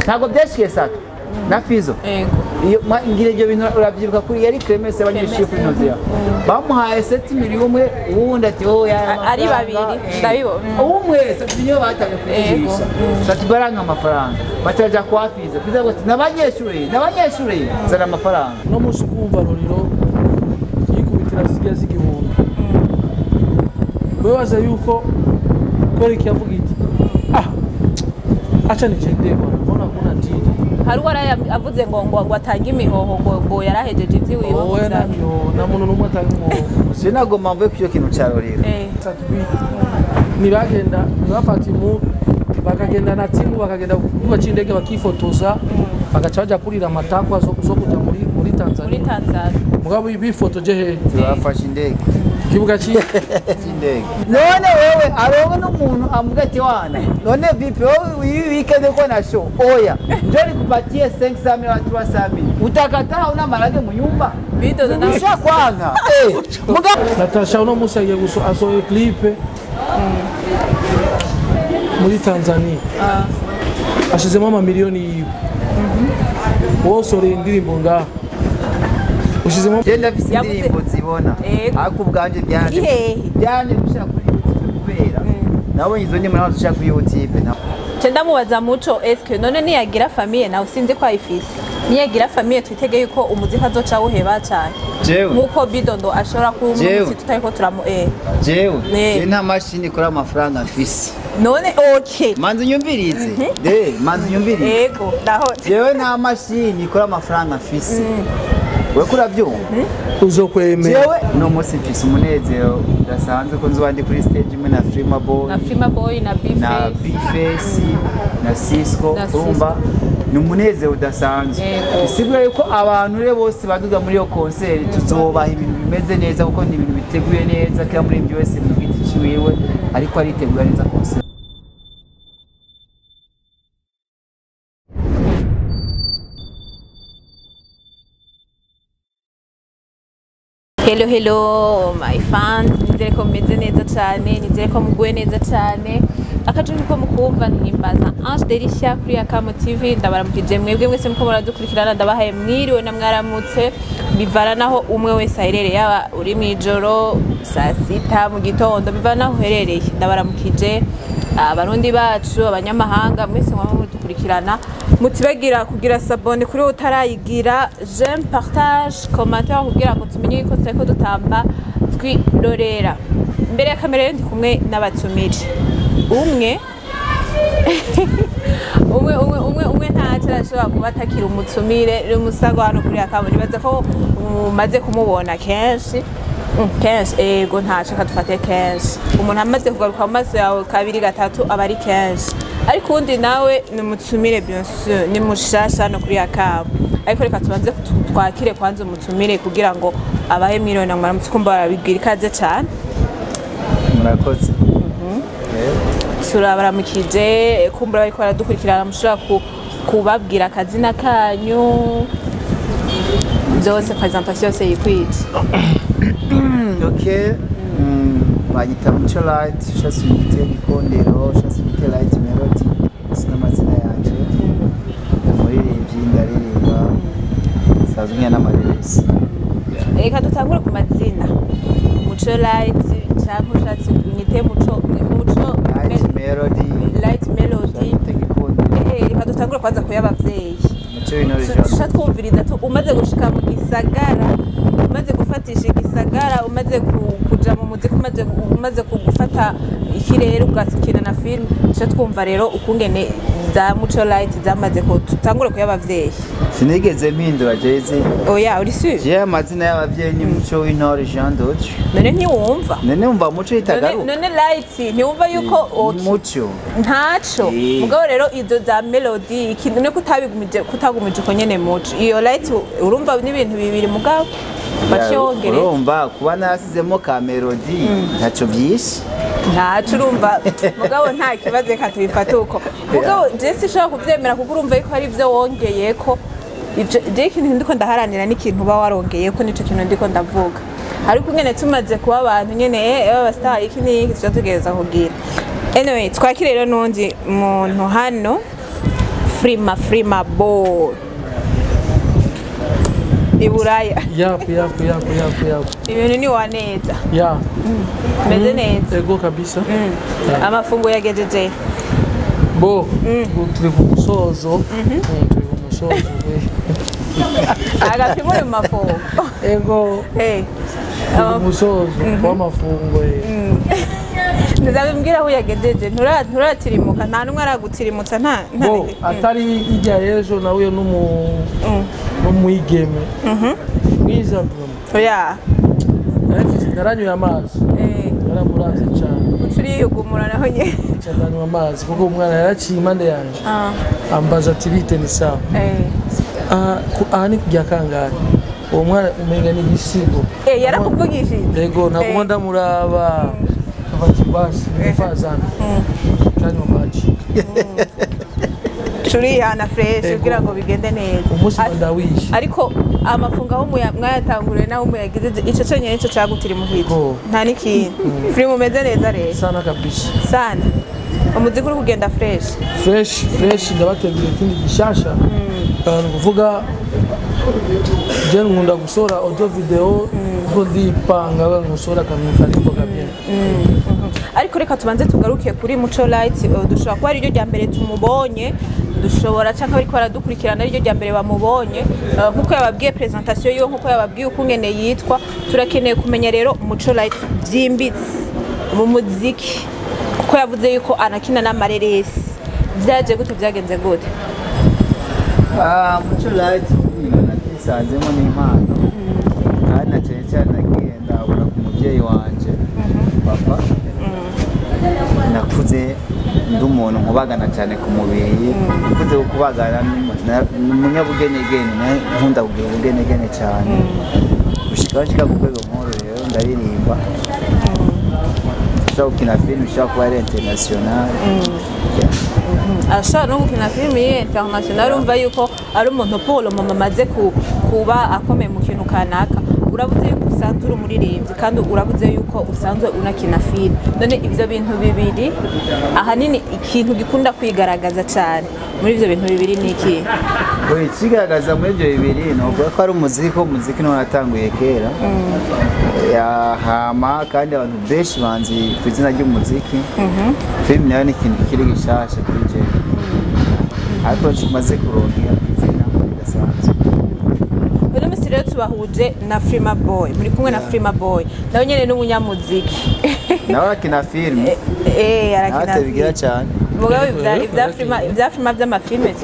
Ntabwo byashikiye Sato na Fizo. Iyo ngira ibyo bintu urabyibuka kuri yari Clemence y'abanyeshuri kuri Nozia. Bamuhaye 7 miliyoni umwe, uwundi ati oh ya ari babiri ndabibona. Umwe Satu niyo batangiye kuyigisha. Satu baranga amafaranga. Bataja kwa Fizo. Fizo ati nabanyeshuri zana amafaranga. No musi kumva Roriro yikubitira zijya zigihumbi. Wewaza yuko kore kiyavuga iti ah acha nijende bwana mbona kuna dili. Hari wara avuze ngo atange imihoho ngo yarahejeje ivyiwiwe. Oya na muntu numwe atanga umuhoho. Sinagomba mvuye kuyo kintu ca Roriro. Nibagenda bafata imu bakagenda na timu bakagenda kuba cindege bakifotoza bagaca baja kurira amatakwa zo kuja muri Tanzania. Muri Tanzania. Mugabo bifotoje he? Bafashe indege. Kibuga cy'indege. None wewe arongo n'umuntu amuga ati wana. None vipi wewe hii weekend uko na show? Oya, njoo nikupatie 500 au 300. Utakataa una marage mu nyumba? Bido na ushakwanga. Muga Natasha uno musa agiye asohoye clip muri Tanzania. Ashizemo amamiliyoni yiwe. Wosoreye indirimbo ngaha. Ushizemo genda fisi indirimbo zibona. Ariko ubwanje byanje gushaka kuri YouTube kubera. Nabonye izo nyuma nazo ushaka kuri YouTube na. Cenda mubaza Muco eske none niyagira famille nawe sinzi ko ayifise. Niyagira famille twitege yuko umuziki azoca wuheba cyane. Nkuko Bidondo ashobora kuba umuziki tutariko turamu Jewe. Je nta mashini ikora amafaranga mfise. None okay. Manzi nyumvirize. Manzi nyumvirize. Yego, naho. Jewe nta mashini ikora amafaranga mfise. Wewe kurabyumva? Uzokwemera. Jewe no musi mfise umunezero udasanzwe ko nzoba ndi kuri stage imwe na Frima Boy. Na Frima Boy na B-Face. Na Cisco, urumva ni umunezero udasanzwe. Bisigura yuko abantu rero bose baduga muri iyo concert tuzobaha ibintu bimeze neza kuko ni ibintu biteguye neza kila muri ibyo wese mu giti ciwiwe ariko aritegura neza concert. Hello hello my fans, nizere ko mumeze neza cyane, nizere ko muguwe neza cyane. Akajwi ko mukumva nimbaza Ange Delicia kuri Akamo TV, ndabaramukije mwebwe mwese muko muradukurikirana, ndabahaye mwiriwe na mwaramutse bivana naho umwe wese aherereye, yaba uri mwijoro saa sita mu gitondo bivana naho uherereye. Ndabaramukije abarundi bacu abanyamahanga mwese mwaba mudukurikirana, mutibagira kugira sabone kuri utarayigira, j'aime, partage, commentaire kugira ngo tumenye ko turiko dutamba twirorera. Imbere ya kamera ndi kumwe n'abatumire. Umwe umwe ntacyo arashobora kuba atakira umutumire umusago hano kuri Akamo, nibaza ko umaze kumubona kenshi kenshi. Ego ntacyo kadufate kenshi, umuntu amaze kugaruka mu maso yawe kabiri gatatu aba ari kenshi. Ariko undi nawe ni umutumire bien sûr, ni mushasha hano kuri Akamo, ariko reka tubanze twakire kwanza umutumire kugira ngo abahe miliyoni na mwaramutse kumva barabibwira. Ikaze cyane. Murakoze. Turabaramukije kumbura bariko baradukurikirana, mushobora kubabwira akazina kanyu byose, presentation yose yikwije. Okay. Banyita Muco Light, ushatse unyite Gikondero, ushatse unyite Light Melody, sinamazina yanje. Umuririmbyi, ndaririmba, nsanzwe nkina n'amareresi. Reka dutangure ku mazina. Muco Light cyangwa ushatse unyite Muco Light Melody. Light Melody. Reka dutangure kwanza kuyabavyeyi. Muco twumviriza umaze gushika mu gisagara, umaze gufatisha igisagara, umaze kuja mu muziki, umaze kugufata ikirere ugasikina na film, cyo twumva rero ukungene za Muco Light zamaze ko tutangure kuyabavyeyi. Sinigeze mpindura jeze. Oya, uri sûr? Je amazina y'abavyeyi ni Muco w'Intore Jean Dodge. None ntiwumva? None umva Muco itagaruka. None Light ntiwumva yuko Muco ntaco. Mugabo rero izo za Melody ikintu ne kutabigumije kutagumije uko nyene Muco. Iyo Light urumva n'ibintu bibiri mugabo baciye wongere. Urumva kuba narasizemo ka Melody ntaco byishe. Ntaco urumva mugabo nta kibazo reka tubifate uko. Mugabo je sinshobora kuvyemera kuko urumva yuko ari ivyo wongeyeko. Ivyo je ikintu ndiko ndaharanira n'ikintu uba warongeyeko nico kintu ndiko ndavuga. Ariko nyene tumaze kuba abantu nyene baba star iki n'iki tuja tugereza kugira. Anyway, twakire rero n'undi muntu hano Frima Boy Iburaya. Yap. Ibintu ni waneza. Ya. Meze neza. Ego kabisa. Amafungo yagejeje. Bo, turi ku musozo. Turi ku musozo. Agapimo mu mafungo. Ego. Turi ku musozo w'amafungo. Nzabimbwira aho yagejeje nturatirimuka nta numwe aragutirimutsa nta. Bo, atari ijya ejo nawe n'umwigeme. Mwiza bro. Oya. Naranyuye amazi. Naramuravye cyane. Ucuriyugumura naho nye. Cyandanywa amazi kuko umwana yaraciye impande yanje. Ambaza ati bite ni sawa. Aha ni kujya kangahe? Uwo mwana umenga ni igisigo. Yarakuvugishije. Yego naguma ndamuraba. Bati basi nifazana. Cyanywa amazi. Turihana fresh kugira ngo bigende neza. Umunsi ndawishe. Ariko amafunga aho mwayatanguriye naho muyagize ico cyonyine nico cagutira muhita. Nta n'ikintu. Free mumeze neza rero. Sana kabisa. Sana. Umuziki uri kugenda fresh. Fresh ndabateguriye ikindi gishasha. Kuvuga je nkunda gusora audio video kuko ndipanga ngusora kamwe kabye. Ariko reka tubanze tugaruke kuri Muco Light, dushobora kuba ari ryo rya mbere tumubonye, dushobora canka bariko baradukurikirana ari ryo rya mbere bamubonye, nkuko yababwiye presentation yiwe, nkuko yababwiye ukungene yitwa, turakeneye kumenya rero Muco Light byimbitse mu muziki, kuko yavuze yuko anakina n'amareresi. Vyaje gute, byagenze gute? Muco Light nasanzemo n'impano kandi na cyane cyane nagiye ndabura ku mubyeyi wanje papa. Nakuze ndi umuntu nkubagana cyane ku mubiri, nkuze kubagana n'umunyabugenegene, nkunda kugira ubugenegene cyane gushika ku rwego nkuru. Rero ndaririmba, nshaka gukina filime, nshaka kuba ari international. Ashaka no gukina filime international, urumva yuko ari umuntu Paul mama amaze kuba akomeye mu kintu kanaka. Uravuze yuko usanzwe uri umuririmbyi kandi uravuze yuko usanzwe unakina filime, none ivyo bintu bibiri ahanini ikintu gikunda kwigaragaza cyane muri ivyo bintu bibiri ni iki? Ikigaragaza muri ivyo bibiri ni ukuvuga ko ari umuziki, ko umuziki niwo natanguye kera hama kandi abantu benshi banzi ku izina ry'umuziki. Filime nayo ni ikintu kikiri gishasha kuri jewe, ariko kimaze kuronka izina ridasanzwe. Uno musi rero tubahuje na Frima Boy, muri kumwe na Frima Boy, nawe nyene n'umunyamuziki. Nawe arakina filime. Arakina filime cyane. Mugabo ibya Frima by'amafilme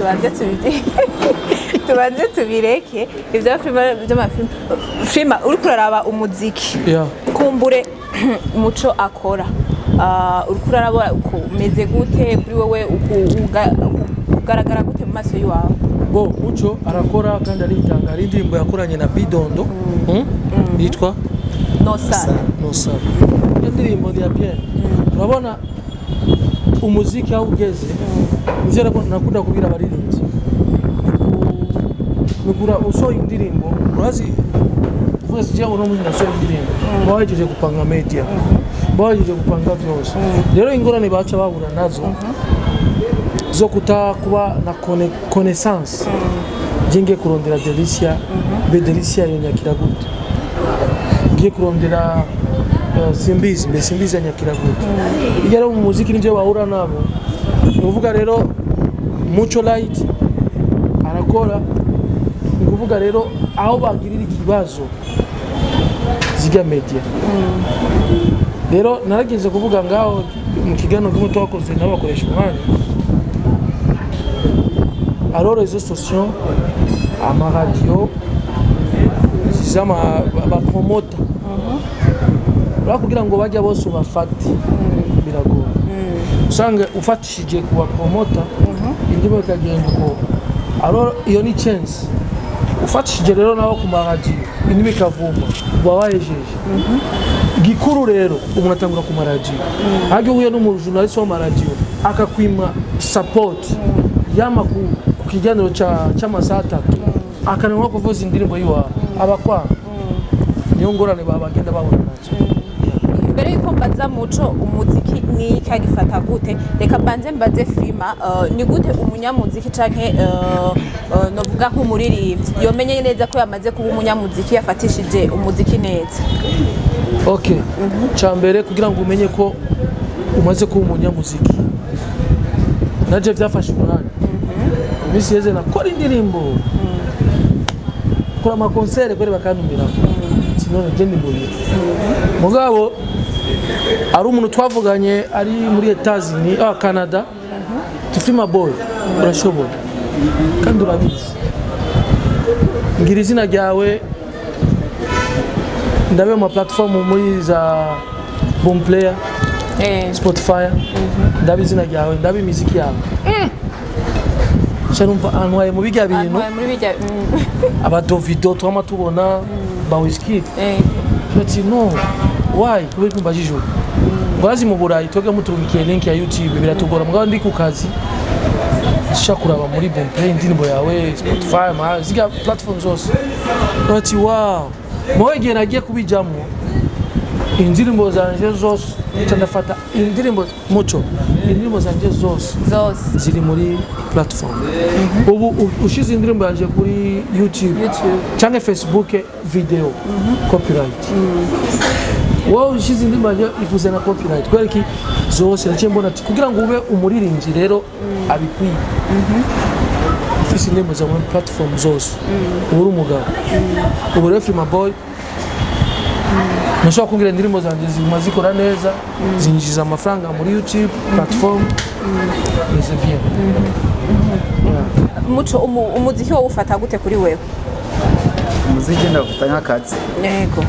tubanze tubireke ibya Frima by'amafilme. Frima uriko uraraba umuziki. Kumbure Muco akora. Uriko uraraba umeze gute kuri wewe, ugaragara gute mu maso yawe? Bo Muco arakora kandi aritanga. Hari indirimbo yakoranye na Bidondo yitwa Nosa. Iyo ndirimbo ni ya bien. Urabona umuziki aho ugeze, nzera ko nakunda kubwira abaririmbyi nukura usohoye indirimbo, urazi uvuze je uno munsi nasohoye indirimbo, bahejeje gupanga media, bahejeje gupanga byose. Rero ingorane baca babura nazo zo kuba na connaissance. Ngiye kurondera Delicia, be Delicia yonyakira gute? Ngiye kurondera Simbizi, be Simbizi yonyakira gute? Iyo ari mu muziki nivyo bahura nabo. Uvuga rero Muco Light arakora, ni kuvuga rero aho bagirira ikibazo ziga media. Rero narageze kuvuga ngaho mu kiganiro kimwe twakoze n'abakoresha umwanya. Alors réseaux sociaux, ama radio, zama ba promoter. Kugira ngo bajya bose ubafate biragora. Usanga ufatishije kuba promoter indirimbo ikagenda uko. Alors iyo ni chance. Ufatishije rero nawo ku maradiyo indirimbo ikavuma uba wahejeje. Gikuru rero umuntu atangura ku maradiyo. Hajya uhuye n'umujournaliste w'amaradiyo akakwima support yama ku kiganiro cy'amasaha atatu akananwa kuvuza indirimbo yiwa abakwa. Niyo ngorane bagenda babona nazo. Mbere yuko mbaza Muco umuziki ni iki, agifata gute? Reka mbanze mbaze Frima, ni gute umunyamuziki canke novuga nk'umuririmbyi yomenye neza ko yamaze kuba umunyamuziki, yafatishije umuziki neza? Okay, cambere kugira ngo umenye ko umaze kuba umunyamuziki, naje byafashe umwanya. Iminsi yeze nakora indirimbo, kora amakonsere kweri bakantumira, sinone je ndi mubiri. Mugabo ari umuntu twavuganye ari muri Etats-Unis, Canada, Tifima boy, urashobora kandi urabizi, ngira izina ryawe ndabe mu platform muri za Boom Player, Spotify, ndabe izina ryawe, ndabe imiziki yawe. Nca numva antwaye mu bijya bintu Antwaye muri bijya abadovido twama tubona ba Wizkid. Ati no, why kubera kumbajije ubu ngo mu Burayi twebwe muturungikiye link ya YouTube biratugora, mugabo ndi ku kazi nshaka kuraba muri Boom Play indirimbo yawe, Spotify, ma ziga platform zose. Ati wow, mowe igihe nagiye kubijamwo indirimbo zanje zose nca ndafata indirimbo muco, indirimbo zanje zose zose ziri muri platform. Ubu ushize indirimbo yanje kuri YouTube canke Facebook video, copyright. Wowe ushize indirimbo yanje ikuzana copyright kubera iki? Zose naciye mbona ati kugira ngo ube umuririmbyi rero abikwiye, ufise indirimbo zawe muri platform zose, uba uri umugabo. Ubu rero Frima Boy nashobora kumbwira indirimbo zanjye ziguma zikora neza, zinjiza amafaranga muri YouTube platform, c'est bien. Muco, umuziki wowe ufata gute kuri wewe? Umuziki ndawufata nk'akazi. Yego.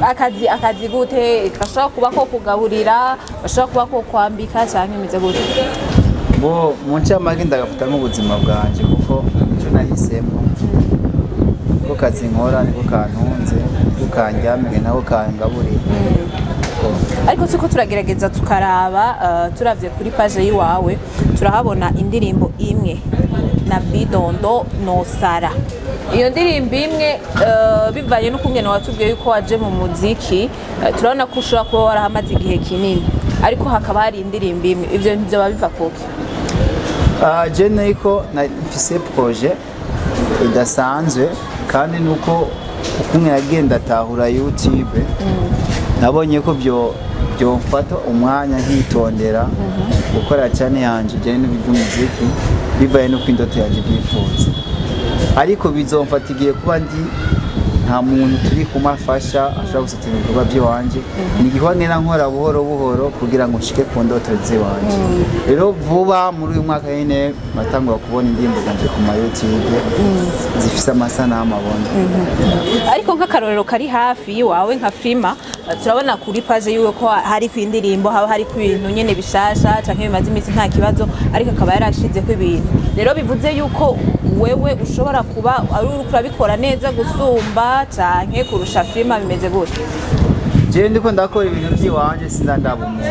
Akazi gute? Gashobora kuba ko kugaburira, gashobora kuba ko kwambika, canke imeze gute? Bo mu ncamake ndagafata nk'ubuzima bwanje, kuko icyo nahisemo niko kazi nkora, niko kantunze, niko kandyamye, nako kangaburira. Ariko tuko turagerageza tukaraba, turavye kuri page yiwawe turahabona indirimbo imwe na Bidondo Nosara. Iyo ndirimbo imwe, bivanye n'ukungene watubwiye yuko waje mu muziki, turabona ko ushobora kuba warahamaze igihe kinini, ariko hakaba hari indirimbo imwe. Ivyo bintu vyoba biva kuki? Je niko mfise projet idasanzwe, kandi nuko ukumwe yagenda atahura YouTube, nabonye ko byo byomfata umwanya nkitondera gukora cyane yanje ijyanye n'iby'umuziki, bivaye nuko indoto yanjye byifuza. Ariko bizomfata igihe kuba ndi nta muntu turi kumafasha ashobora gusatira ibikorwa by'iwanje, ni igikorwa ngenda nkora buhoro buhoro kugira ngo nshike ku ndoto z'iwanje. Rero vuba muri uyu mwaka nyine natangura kubona indirimbo zanje ku ma YouTube zifise amasanamu abona. Ariko nk'akarorero kari hafi yiwawe nka Frima, turabona kuri page yiwe ko hari ku indirimbo, haba hari ku bintu nyene bishasha canke bimaze iminsi nta kibazo, ariko akaba yarashize ku ibintu. Rero bivuze yuko wewe ushobora kuba ari uriko urabikora neza gusumba canke kurusha Frima, bimeze gute? Jewe ndiko ndakora ibintu by'iwanje, sinza ndaba umuntu.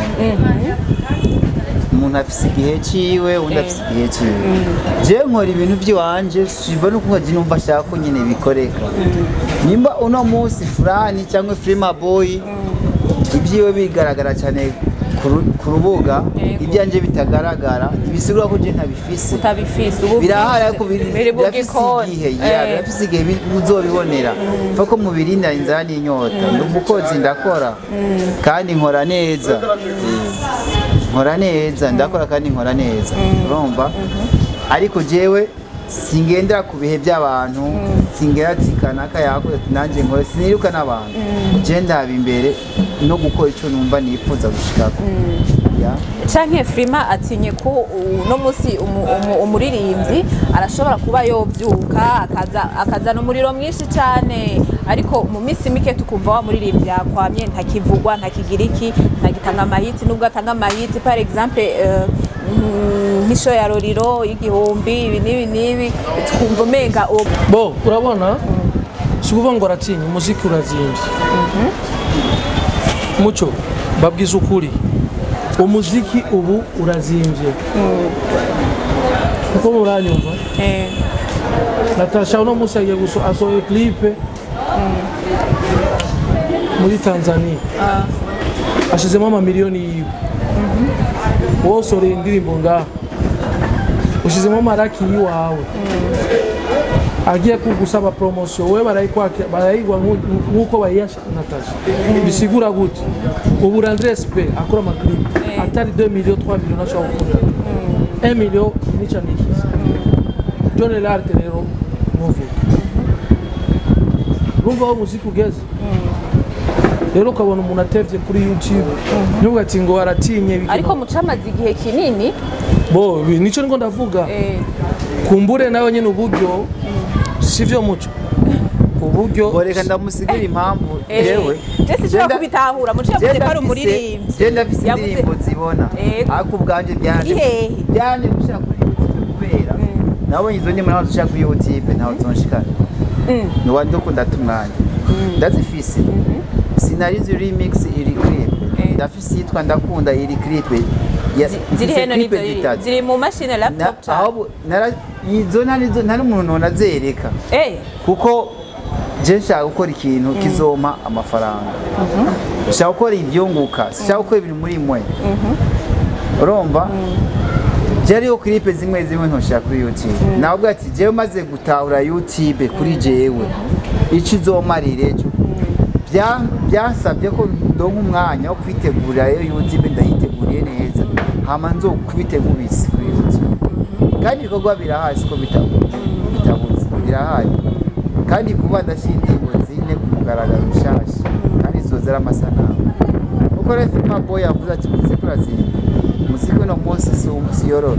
Umuntu afise igihe ciwe, undi afise igihe ciwe. Jewe nkora ibintu by'iwanje siva nuko nkaje numva ashaka ko nyine bikoreka. Nimba uno munsi Furani cyangwa Frima Boy ibyiwe bigaragara cyane ku rubuga, ibyanje bitagaragara, ntibisigura ko je ntabifise. Utabifise ubu Birahari, ariko biri mu birafise gikoni. igihe, ya, birafise igihe muzobibonera. Pfa ko mubirinda inzara n'inyota. Ndi umukozi, ndakora kandi nkora neza. Nkora neza, ndakora kandi nkora neza, urumva? Ariko jewe singendera ku bihe by'abantu, singera ati kanaka yakoze ati nanjye nkore, siniruka n'abantu. Je ndaba imbere no gukora icyo numva nifuza gushikako. Ya. Canke Frima atinye ko uno musi umuririmbyi arashobora kuba yovyuka akazana umuriro mwinshi cane, ariko mu minsi mike tukumva wa muririmbyi yakwamye, ntakivugwa, ntakigira iki, ntagitanga amahiti, nubwo atanga amahiti par exemple nk'isho ya Roriro y'igihumbi, ibi n'ibi n'ibi, tukumva umenga uwo Bo urabona, si ukuvuga ngo aratinya, umuziki urazimvye. Muco babwiza ukuri, umuziki ubu urazimvye, kuko muranyumva. Natasha uno munsi agiye asohoye clip muri Tanzania. Ashizemo amamiliyoni yiwe. Wowe usoreye indirimbo ngaha, ushizemo amaraki yiwawe. Agiye kugusaba promotion, wewe barayigwa nk'uko bayiyasha Natasha. Bisigura gute? Ubu Andres P akora amaclip atari 2 millions 3 millions ashobora gukora 1 million nica nikiza. John Elarte rero nuvuga urumva aho umuziki ugeze. Rero ukabona umuntu atevye kuri YouTube nubwo ati ngo aratinye, ariko mucamaze igihe kinini. Bo nico niko ndavuga. Kumbure nawe nyene uburyo sivyo muco uburyo. Reka ndamusigira impamvu yewe. Jesse nshobora kubitahura muco yavuze ko ari umuririmbyi. Je ndafise indirimbo zibona ariko ubwanje byanje gushaka kuri YouTube kubera nabonye izo ndimo naho dushaka kuri YouTube ntaho zonshikana. Nuwa ndukunda tumwanya ndazifise. Sinarizi remix iri clip ndafise yitwa ndakunda iri clip ziri heno nizo ziri mu machine laptop. Aho izo narizo ntari umuntu nazereka kuko je nshaka gukora ikintu kizoma amafaranga. Nshaka gukora ibyunguka, nshaka gukora ibintu muri mwe. Urumva jariyo clip zimwe zimwe ntoshaka kuri YouTube. Navuga ati jewe maze gutahura YouTube kuri jewe ico izomarira ejo. Byasabye ko ndonka umwanya wo kwitegurira iyo YouTube ndayiteguriye neza hama nzokubite nkubise kuri YouTube. Kandi ibikorwa birahari siko bitabuze birahari. Kandi kuba ndashindiye zine ku mugaragaro nshasha kandi zozera amasanamu. Uko rero Filma Boy yavuze ati muziki urazinda. Muziki no munsi si yororo.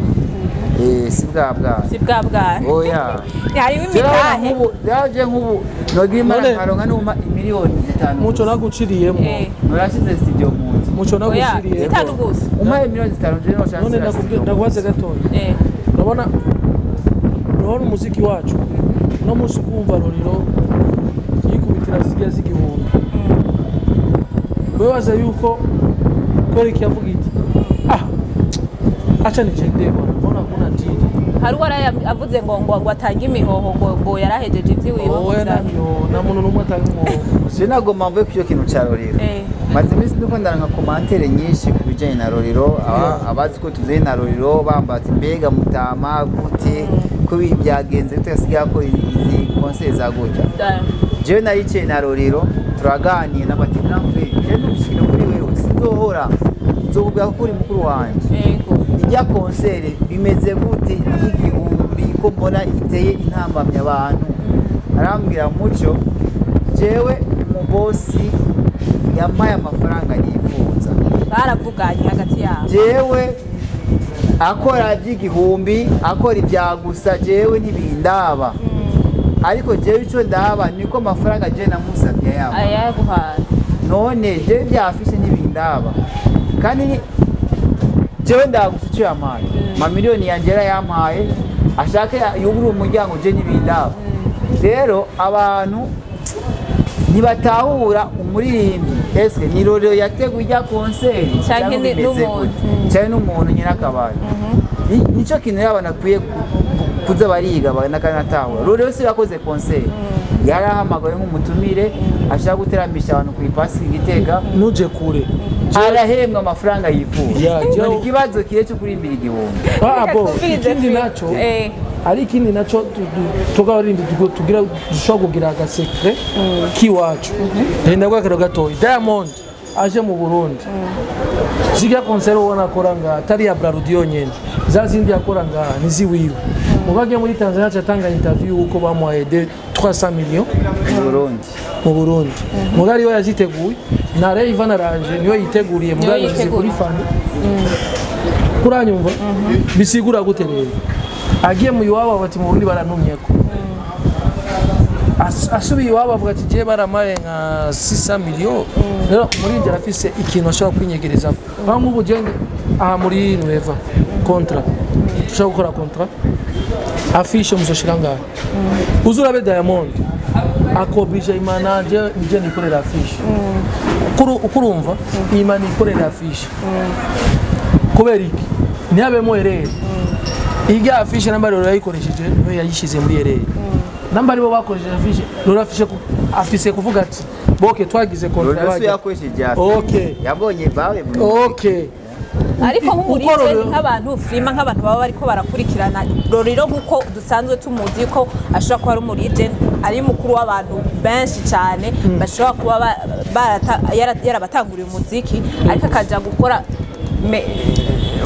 Si bwa bwa. Si bwa bwa. Oya. Harimo imitahe. Yaje nk'ubu nogira imana nkaronka numa miliyoni 5. Muco naguciriyemo. Nurashize studio mu nzu. Muco naguciriyemo. Zitanu gusa. Umaye miliyoni 5 je no chance. None ndakubwira ndagwaze gatoya. Urabona umuziki wacu no munsi kumva Roriro yikubitira zigiye zigihumbi. Wewe yuko kweri kiyavuga iti acha nijende bwana mbona kuna dili. Hari wara avuze ngo ngo atange imihoho ngo yarahejeje ivyiwiwe. Oya na muntu numwe atanga imihoho. Sinagomba mvuye ku kintu ca Roriro. Maze iminsi ndiko ndaranka commentaire nyinshi ku bijanye na Roriro, abazi ko tuziye na Roriro bambatse mbega mutama gute ko byagenze tutasigaye ko izi conseil za gutya. Jewe naricaye na Roriro turaganira n'abati grand frère, je ndushikira kuri wewe sinzohora nzokubwira ko uri mukuru wanje. Ijya concert bimeze gute y'igihumbi ko mbona iteye intambamya abantu. Arambwira muco jewe umubosi yampaye amafaranga nifuza. Baravuganye hagati yabo. Jewe akora by'igihumbi akora ibyagusa jewe ntibindaba. Ariko jewe ico ndaba niko amafaranga je namusabye yabo. Ayaguhaye. None jewe byafishe ntibindaba. Kandi jewe ndagusa icyo yampaye. Mamiliyoni yanje yampaye ashake yugurura umuryango je ntibindaba. Rero abantu ntibatahura umuririmbyi eske ni Roriro yateguye ijya concert canke n'umuntu cyane n'umuntu nyirakabari. Nico kintu y'abana akwiye kuza bariga bakanatahura. Roriro si yakoze concert yarahamagaye nk'umutumire ashaka guteramisha abantu ku ipasi Gitega nuje kure arahembwa amafaranga yifuza. None ikibazo kire cyo kurimbira igihumbi. Ikindi naco ari ikindi naco tugabarindi tugira dushobora kugira agasekre kiwacu. Ndenda kwa kero gatoyi Diamond aje mu Burundi. Ziga concert ubona akora nga atari ya Brarudi nyene. Za zindi akora nga niziwiwe. Mubage muri Tanzania cyatanga interview uko bamuhaye 300 millions mu Burundi. Mu Burundi. Mugari yo yaziteguye na Rayvan aranje niyo yiteguriye mugari yashyize kuri fani. Kuranyumva bisigura gute rero? Agiye mu iwabo bati mu Burundi barantumyeko. Asubiye iwabo avuga ati je baramaye nka 600 millions. Rero muri njye arafise ikintu ashobora kwinyegereza. Aho nk'ubu je aha muri Nueva contrat. Tushobora gukora contrat. Afishe muzoshira ngaho. Uzurabe Diamond akobije imana je nje nikorera afishe. Ukurumva imana ikorera afishe. Kubera iki? Ntihabemo erere. Ijya afishe namba rero yayikoresheje niyo yayishize muri erere. Namba aribo bakoresheje afishe Lolilo afishe afise kuvuga ati boke twagize contrat Lolilo yakoresheje afishe. Okay. Yabonye bawe. Okay. Ariko nk'umurije nk'abantu filima nk'abantu baba bariko barakurikirana Lolilo nkuko dusanzwe tumuzi ko ashobora kuba ari umurije ari mukuru w'abantu benshi cyane bashobora kuba yarabatanguriye umuziki ariko akaja gukora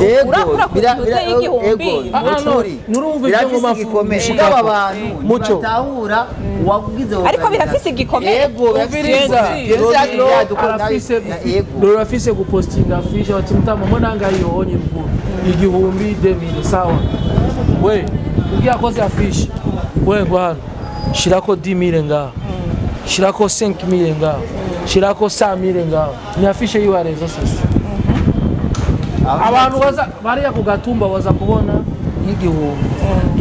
ego birafise igikomere mugabo abantu batahura wagize ariko birafise igikomere ego Lolilo afise gupostinga afisha bati mutama mbona ngayonye ruguru igihumbi 2000 sawa we ugiye akoze afisha we ngo hano shirako 10000 ngaho shirako 5000 ngaho shirako 100000 ngaho ni afishe yiwa rezo sasa abantu baza bariya kugatumba baza kubona y'igihumbi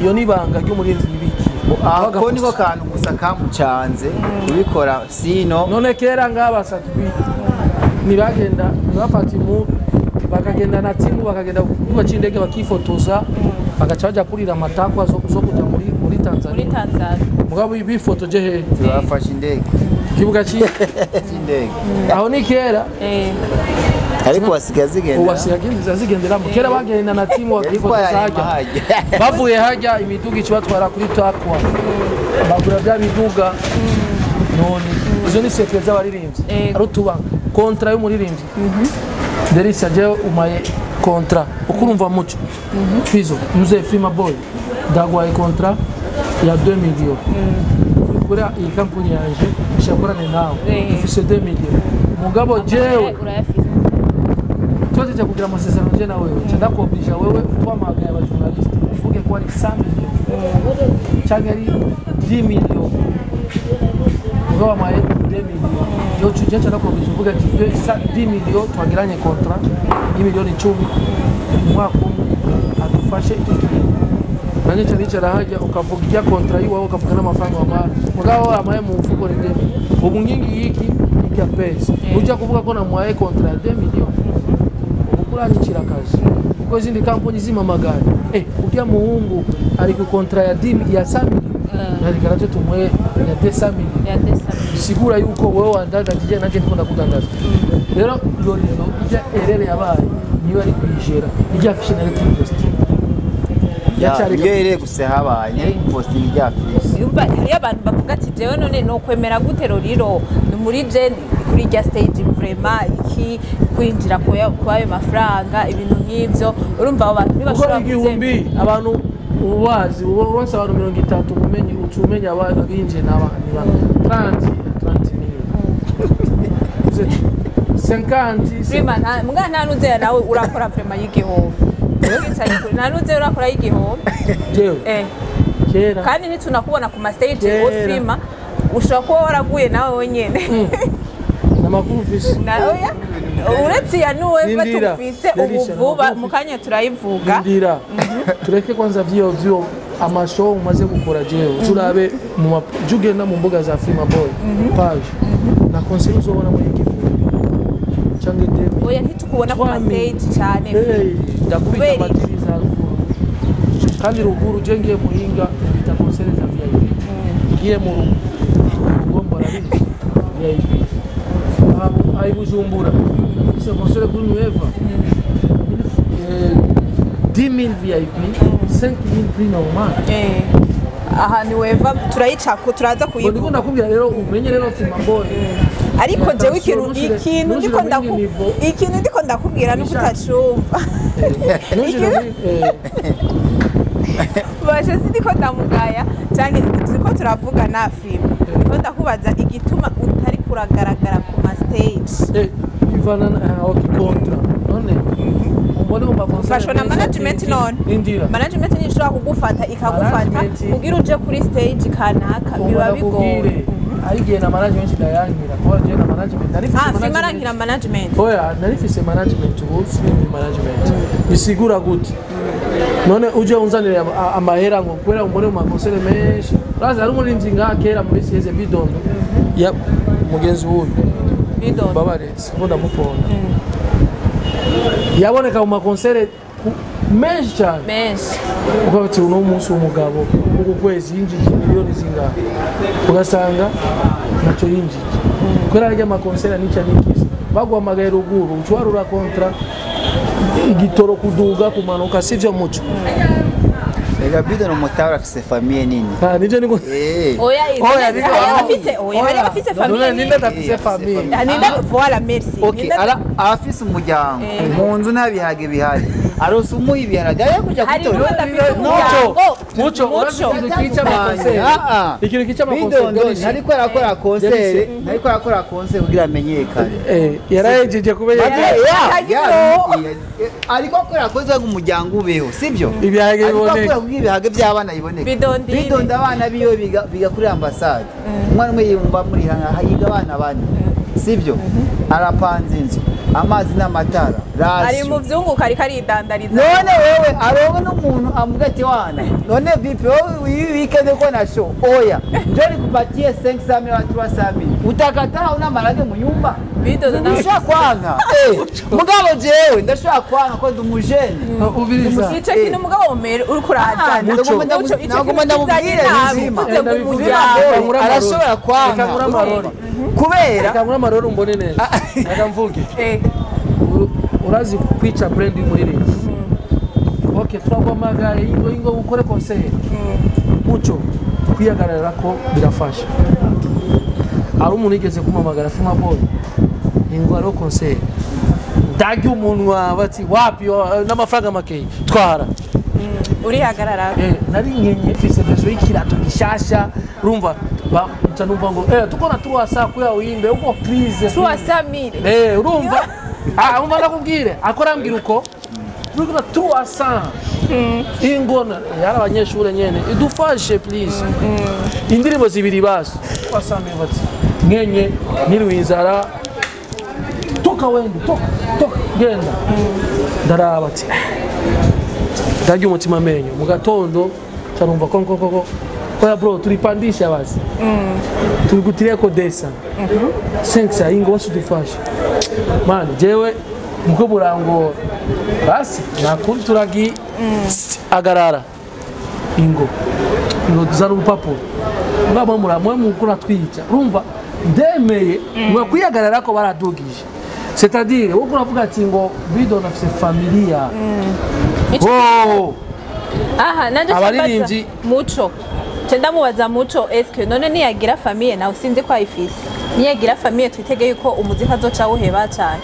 iyo nibanga ry'umurinzi bibiki ako niko kantu gusa kamucanze kubikora sino none kera ngaba satwi nibagenda bafata imu bakagenda na timu bakagenda kuba cindege bakifotoza bagaca baja kurira amatakwa zo kuja muri Tanzania mugabo bifotoje he bafashe indege kibuga cy'indege aho ni kera ariko wasigaye zigendera wasigaye zigendera kera bagenda na timu bakifotoza hajya bavuye hajya imiduga ikibatwara kuri takwa bagura bya biduga none izo ni secret z'abaririmbyi ari utubanga kontra y'umuririmbyi Derisa je umaye kontra ukurumva muco fizo muze Frima Boy ndagwaye kontra ya 2 millions kuri iyi kampuni yanje ishakorane nawe ifise 2 millions mugabo jewe tuzoje kugira amasezerano je na wewe ndakoblisha wewe twamagaye aba journalist uvuge ko ari 100 millions cyangwa ari 10 millions mugabo amaye 2 millions yo tuje ndakoblisha uvuge ati 10 millions twagiranye contrat y'imiliyoni 10 umwaka umwe adufashe nanye cyane cyane hajya ukavuga ijya contrat yiwawe ukavuga n'amafaranga wamara mugabo amaye mu mfuko ni 2 millions ubu ngingi yiki ijya pesa ujya kuvuga ko namuhaye contrat ya 2 millions kuranyikira kazi kuko izindi kampuni zimamagara ujya muhungu ari ku contrat ya 10 ya 100 millions nari karaje tumwe ya 200 millions ya 200 millions sigura yuko wewe wandanda je nanje ndiko ndakudandaza rero Lolilo ijya erere yabaye niyo ari kuyijera ijya afishe na leta post ya erere gusa habaye nyari posting ijya afishe yumva hari abantu bavuga ati jewe none no kwemera gute Lolilo ni muri je kuri rya stage vraiment iki kwinjira kwa ayo mafaranga ibintu nk'ivyo urumva abo bantu ntibashobora igihumbi abantu ubazi uronse abantu 30 umenye ucumenya abantu binje n'abandi ba 30 30 millions 50 Freeman mbwa nta nuzera nawe urakora vraiment y'igihumbi nta nuzera urakora y'igihumbi jewe kera kandi ntitunakubona ku ma stage wo Freeman ushobora kuba waraguye nawe wenyene namakuru mfise naoya uretse ya nuwe batufise ubu vuba mukanya turayivuga ndira tureke kwanza vyo vyo amashow umaze gukora jewe turabe mu jugenda mu mbuga za Frima Boy page na concert uzobona muri igihumbi cyangwa demi oya ntitukubona ku stage cyane ndakubita amatiriza ruguru kandi ruguru je ngiye muhinga bita concert za VIP ngiye mu rugombo rabizi VIP ayi Bujumbura c'est concert kuri Nueva 10000 VIP 5000 prix normal aha ni Weva turayicako turaza kuyivuga ndiko ndakubwira rero umenye rero Frima Boy ariko jewe ikintu ikintu ndiko ndakubwira nuko utacumva bashe sindiko ndamugaya cyane turiko turavuga na Frima ndiko ndakubaza igituma utari kuragaragara ku ma stage ivana na okay contrat none umbone mu ufashwa na management none indira management nishobora kugufata ikagufata kugira uje kuri stage kanaka biba bigoye arigiye na management ndayankira kuba je na management nari mfise management arankira management oya nari mfise management ubu ni management bisigura gute none uje unzanira amahera ngo kubera umbone mu makonsere menshi urazi hari umuririmbyi nka kera muri seze bidondo ya mugenzi w'uyu bidondo babaretse ngo ndamuponda yaboneka mu makonsere Menshi cyane. Menshi. Ukavuga uno munsi umugabo uku kwezi yinjije miliyoni zingahe, ugasanga ntacyo yinjije kubera arya amakonseri nica nikisi baguhamagaye ruguru ucwarura kontra igitoro kuduga kumanuka sivyo muco. Rega Bido ni umutara afise famille nini. Nivyo niko oya afise oya afise famille ninde afise famille ninde voilà merci. Okay, ala afise umuryango mu nzu ntabihage bihari arose umuha ibiharage ayo kuja gutora muco muco kica amakonseri ikintu kica amakonseri ntariko arakora konseri ntariko arakora konseri kugira amenyekane yarayejeje kumenyekana ariko akora konseri ngo umuryango ubeho sivyo ibiharage biboneka kugira ibiharage by'abana biboneka Bidonda abana biyo biga kuri ambasade umwana umwe yumva muri yiga abana bane sivyo arapanze inzu amazi n'amatara ari mu vyunguka ariko aridandariza none wewe aronka n'umuntu amuga ati wana none vipi wewe hii weekend uko na show oya njoo nikupatie 500 au 300 utakataa una marage mu nyumba ndashaka kwanga mugabo jewe ndashaka kwanga ko ndi umujene ubiriza ico kintu mugabo mere uri kuraza nagomba ndamubwire bizima arashobora kwanga kubera kamura marori umbone neza akamvuge urazi kwica brand y'umuririmbyi okay twaguhamagaye ingo ukore concert muco kwihagarara ko birafasha ari umuntu yigeze kumamagara fuma boy ingo ari concert ndagi umunwa bati wapi n'amafaranga make twara urihagarara nari nkenye mfise bezo y'ikirato gishasha urumva numva ngo tuko na 300 kuya uimbe uko please 300,000 urumva umva nakubwire akorambwira uko tuko na 300 ingona yari abanyeshure nyene idufashe please indirimbo zibiri basi 300,000 bati nkenye niriwe inzara toka wende toka toka genda ndaraba ati ndarya umutima amenyo mu gatondo carumva ko oya bro tulipandisha basi tulikutilia kodesa 5 ingo basi dufashe man jewe muko burango basi nakuri turagi agarara ingo ingo tuzana urupapuro ngabo muramwe mukura twica urumva ndemeye mwe kwihagarara ko baradugije c'est-à-dire wowe uravuga ati ngo Bido nafise familia oh aha nanje abaririmbyi muco ndamubaza muco eske none niyagira famille nawe sinzi ko ayifise niyagira famille twitege yuko umuziki azoca wuheba cyane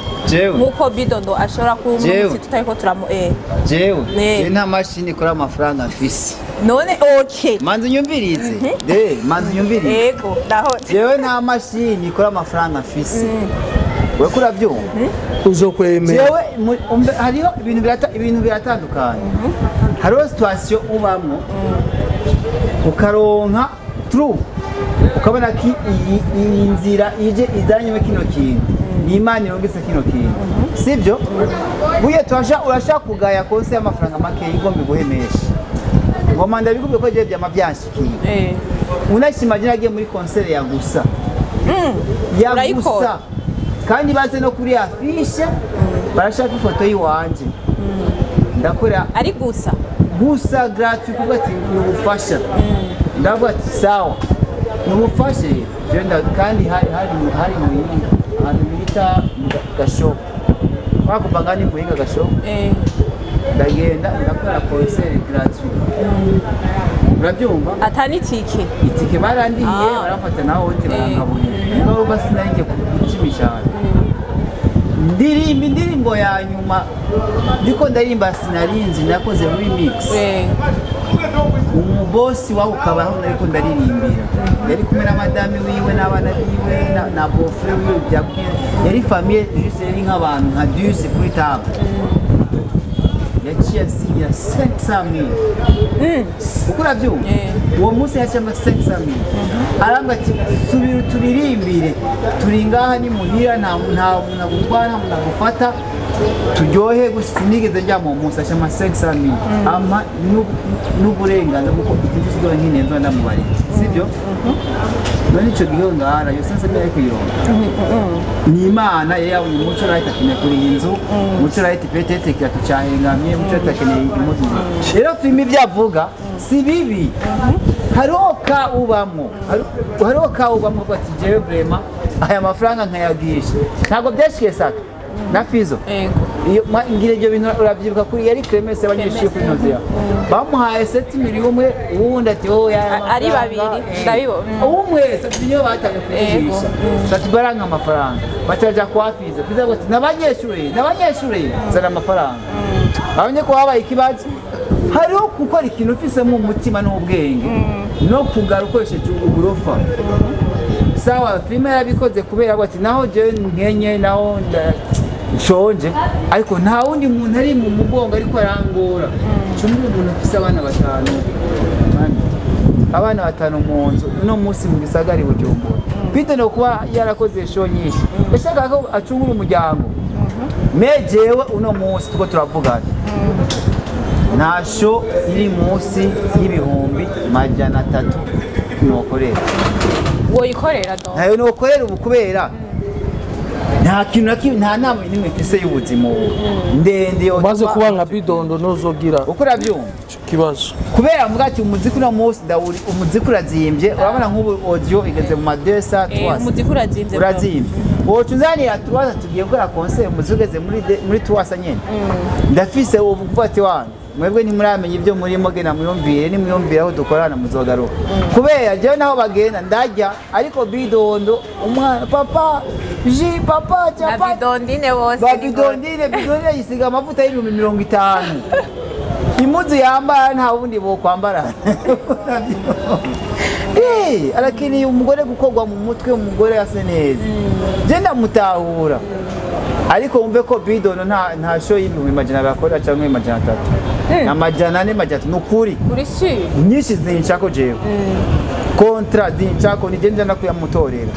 nkuko Bidondo ashobora kuba umuziki tutariko turamu jewe nta mashini ikora amafaranga mfise none okay manzi nyumvirize manzi nyumvirize yego ndaho jewe nta mashini ikora amafaranga mfise wewe kurabyumva uzokwemera jewe hariho ibintu biratandukanye hariho situation ubamwo ukaronka true ukabona ki iyi nzira ije izanye kino kintu ni Imana irongese kino kintu sivyo buye twasha urashaka kugaya konse y'amafaranga make igomba guhemesha ngoma ndabigubye ko je byama byanshikiye unashima je nagiye muri concert ya gusa ya gusa kandi baze no kuri afishe barashaka ifoto yiwanje ndakora ari gusa gusa gratuit kuvuga ati nubufasha ndavuga ati sawa nubufashe jenda kandi hari muhinga ahantu bita gashopo wakumva ngani muhinga gashopo ndagenda ndakora concert gratuit urabyumva atani itike itike barandiye baramfata naho wote barangaburira niba basi nanjye kuca imishahara ndirimba indirimbo ya nyuma ndiko ndarimba sinarinzi nakoze remix umubosi wawe ukabaho nariko ndaririmbira yari kumwe na madame wiwe n'abana biwe na beau-frère wiwe byakwiye yari famille juste yari nk'abantu nka 10 kuri table yaciye asinya 500,000 uko urabyumva uwo munsi yaciye ama 500,000 arambwira ati subira turirimbire turi ngaha ni muhira nta muntu agutwara nta muntu agufata Turyohe gusa sinigeze njya mu munsi ashama 500,000 ama n'uburenganzira kuko ikintu cyose nkeneye nzo ndamubarira, sibyo? None ico gihe ngara yo sense mbere kuyironka ni Imana yabonye Muco Light akeneye kuri iyi nzu, Muco Light petete kirato cyahengamye, Muco Light akeneye impuzu. Rero filime ibyo avuga si bibi, hariho ka ubamwo, hariho ka ubamwo ati jewe vraiment aya mafaranga nkayagisha ntabwo byashikiye saka na Fizo. Iyo ngira ibyo bintu urabyibuka kuri yari Clemence y'abanyeshuri kuri Nozia bamuhaye 7 miliyoni umwe, uwundi ati oh ya ari babiri ndabibona umwe 7 miliyoni batangiye kuyigisha sati baranga amafaranga bataja kwa Fizo. Fizo ati n'abanyeshuri zana amafaranga abanye ko habaye ikibazo. Hariho gukora ikintu ufisemo umutima n'ubwenge no kugara ukoresheje uburofa. Sawa filime yarabikoze kubera ati naho je nkenye naho nshonje ariko nta wundi muntu ari mu mugongo ariko arangora. Cumi umuntu afise abana batanu, abana batanu mu nzu uno munsi mu gisagara Bujumbura. Bite no kuba yarakoze show nyinshi yashaka ko acungura umuryango. Mejewe uno munsi tuko turavugana nta show iri munsi y'ibihumbi 300 nokorera. Woyikorera do? Ntayo nokorera ubu kubera nta kintu na kimwe, nta nama nimwe mfise y'ubuzima ubu ndende yo umaze kuba nka Bidondo nozogira uko urabyumva kibazo kubera mvuga ati umuziki uno munsi ndawuri umuziki urazimbye. Urabona nk'ubu audio igeze mu madesa 3 umuziki urazimbye urazimbye wocu nzanira 3 tugiye gukora concert umuziki ugeze muri 3 nyene ndafise ubu kuvuga ati wana mwebwe ntimuramenya ibyo murimo gena muyumvire nimuyumvire aho dukorana muzogaruka kubera jewe naho bagenda ndajya ariko Bidondo umwana papa ji papa chapa Bidondine bose ba Bidondine yisiga amavuta y'ibihumbi 50 imuzu yambara nta wundi bo kwambara. Arakini umugore gukogwa mu mutwe umugore ase neza je ndamutahura ariko umve ko Bidondo nta show y'ibihumbi 200 bakora cyangwa 300 na 400 300 nukuri kuri si nyinshi zinshako jewe kontra zinshako ni je nakuyamutorera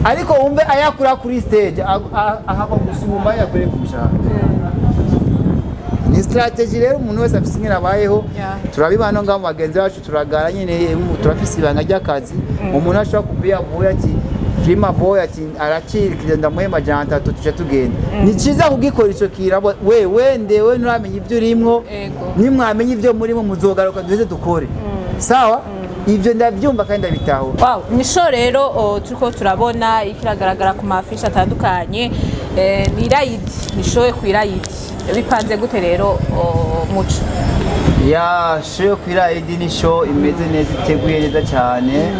ariko umve ayakura kuri stage ahakwa gusumba yakure kushaka. Ni strategy rero umuntu wese afise ingene abayeho. Turabibana ngaho mu bagenzi bacu turagara nyine turafise ibanga ry'akazi. Umuntu ashobora kubia vuye ati Prima boy ati arakirikije ndamuhema 300 tuce tugenda. Ni ciza kugikora ico kirabo wewe ndewe nturamenya ibyo urimwo nimwamenye ibyo murimo muzogaruka duheze dukore. Sawa ivyo ndavyumva kandi ndabitahura. Wow, ni show rero turiko turabona ikiragaragara ku mafisha atandukanye ni Irayidi, ni show ku Irayidi. Bipanze gute rero Muco? Ya show ku Irayidi ni show imeze neza iteguye neza cyane.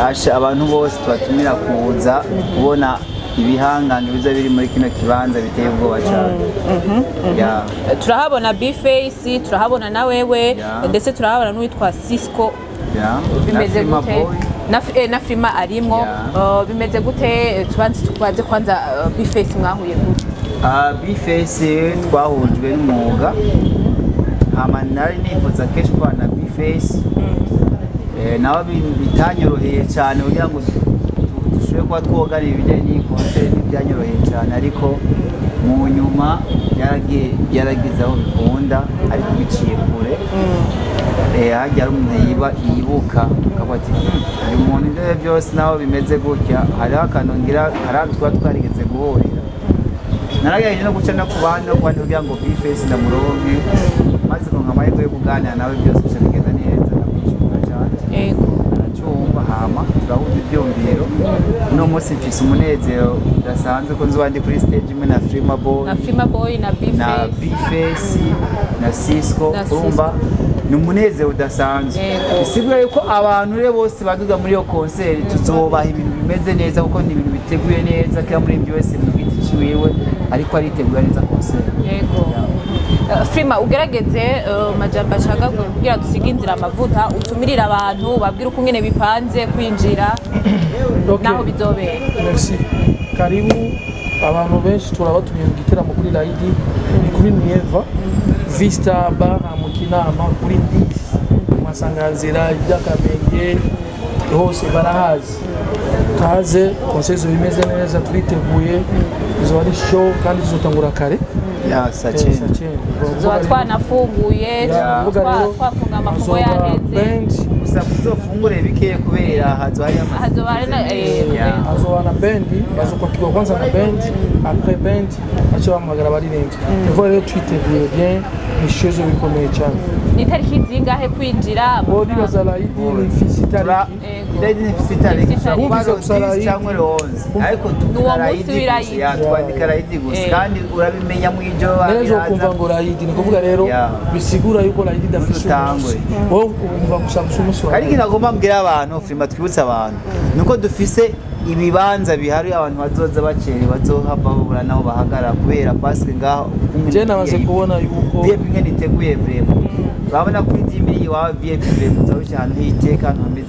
Asha abantu bose tubatumira kuza kubona ibihangange biza biri muri kino kibanza biteye ubwoba cyane. Turahabona B-Face, turahabona na wewe ndetse turahabona n'uwitwa Cisco. Bimeze gute? Na Frima arimwo. Bimeze gute? Tubanze tubaze kwanza B-Face mwahuye gute? B-Face twahujwe n'umwuga. Hama nari nifuza kenshi kubana na B-Face. Naho bitanyoroheye cyane kugira ngo dushobore kuba twoganira ibijyanye n'iyi concert ntibyanyoroheye cyane ariko mu nyuma byaragize aho bikunda ariko biciye kure. Hajya hari umuntu yibuka akavuga ati uyu muntu ibyo byose naho bimeze gutya hariho akantu ngira hari ahantu tuba twarigeze guhurira. Naragerageje no guca no ku bandi no ku bandi kugira ngo B-Face ndamuronke maze kuronka amahirwe yo kuganira nawe byose bica bigenda neza ndamushimira cyane. Aracyumva hama turahuza ibyumviro. Uno munsi mfise umunezero udasanzwe ko nzoba ndi kuri stage imwe na Frima Boy na Frima Boy na B-Face na Cisco. Urumva ni umunezero udasanzwe. Bisigura yuko abantu rero bose baduga muri iyo concert tuzobaha ibintu bimeze neza kuko ni ibintu biteguye neza kila muri wese mu giti ciwiwe ariko aritegura neza concert. Yego. Frima ugerageze majambo ashaka kugira dusige inzira amavuta utumirira abantu babwira uko ngene bipanze kwinjira naho bizobera. Merci. Karibu abantu benshi turabatumiye mu giteramo kuri Laidi ni kuri Nieva Vista Bar mu Kinama kuri 10 Masanganzira ibyakamenge hose barahazi. Kaze, concert izoba imeze neza, turiteguye, izoba ari show kandi tuzotangura kare. Ya, saa cyenda. Saa cyenda. Tuzoba twanafunguye, twafunga amafungo yaheze. Band. Gusa muzofungure bikeya kubera hazoba hari amazi. Hazoba hari Yeah. Azoba na band, bazokwakirwa kwanza na band, après band bace bahamagara abaririmbyi. Ni rero twiteguye bien, ni show izoba ikomeye cyane. Ni itariki zingahe kwinjira? Bo nibaza Raidi ni mfise itariki. Irayidi ntifise itariki. Ifise itariki. Kuba Wumvise gusa le 10 Raidi. cyangwa le 11, ariko Ni uwo tuvuga munsi Raidi gusa. w'Irayidi. Ya, twandika Raidi gusa kandi urabimenya mu ijoro. Neza, biraza. ukumva ngo Raidi, ni kuvuga rero bisigura yuko Raidi idafise Utangwe. umunsi, wowe ukumva gusa umunsi wa Ariko ikintu nagomba mbwira abantu, filima twibutsa abantu, nuko dufise ibibanza bihari, abantu bazoza bacerewe bazohava babura naho bahagarara kubera paske ngaho Je namaze kubona yuko VIP ingene iteguye vraiment, urabona kuri 10 000 iwawe VIP vraiment uzarushya ahantu hiteka, ahantu hameze.